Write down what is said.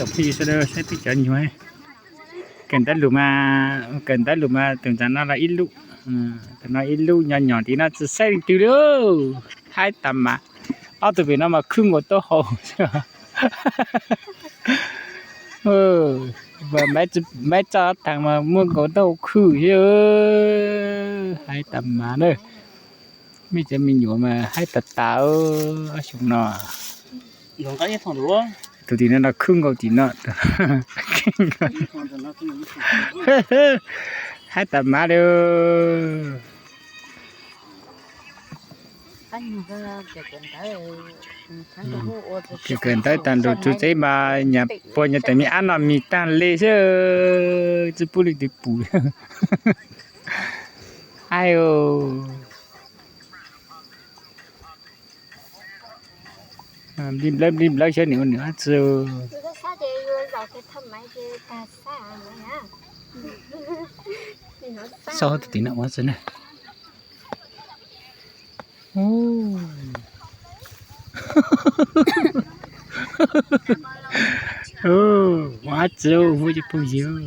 Sawv daws saib peb cov nyuam, kawm ntawv lus mas, kawm ntawv lus mas tus ntawm no los ib lub, tus no ib lub nyob nyob tim no tsis saib leej twg li. Haib tas mas, ob tug pem no mas khwb nkaus taub hau xwb. Maiv tso taag mas muaj nkaus taub hau khwb xwb. Haib tas mas na. Mej cov me nyuam mas haib tas tas xyoo no. Tus tim no no khwb nkaus tim no. Haib tas mas li. Kawm ntawv tag lug tsuv tsev mas nyam puag nyam tes me ab no mis tag le xwb, tsi pub leej twg pum. Aib, nplij nplawv nplij nplawv xyov nws ua nws dab tsi. Xauj tus tim no ua dab tsi na. Ua dab tsi, ua cov phooj ywg.